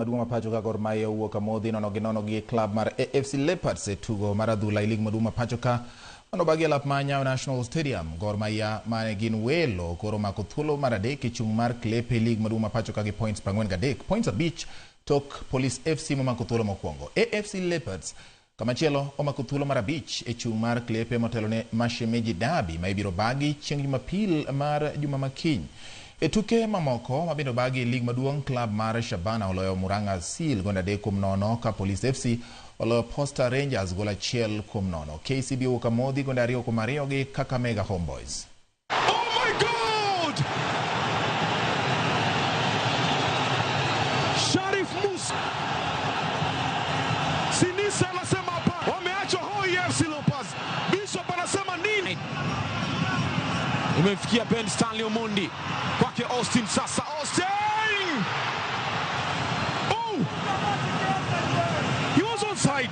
Maduong' ma pacho ka Gor Mahia owuok amodhi nono gi nono gi klab mar AFC Leopards e tugo mar adhula e lig maduong' ma pacho ka mano bagi e lap ma Nyayo National Stadium. Gor Mahia mane gin welo koro omako thuolo mar adek e chung' mar klepe e lig maduong' ma pacho ka gi points 43, points 5 tok Police FC momako thuolo mokwongo. AFC Leopards kamachielo omako thuolo mar 5 e chung' mar klepe motelo ne Mashemeji Derby ma ibiro bagi chieng' Jumapil mar juma makiny. E tuke mamoko mabende obagi e lig maduong', klab mar Shabana oloyo Murang'a Seal gonde 3-0 ka Police FC oloyo Posta Rangers gol 1-0. KCB owuok amodhi gonde 2-2 gi Kakamega Homeboys. Oh my God! Sharif Musa Sinisa anasema hapa wameachwa hoi FC Leopards. Bishop anasema nini? Imemfikia Ben Stanley Omondi kwake Austin sasa. Austin! Oh! He was onside.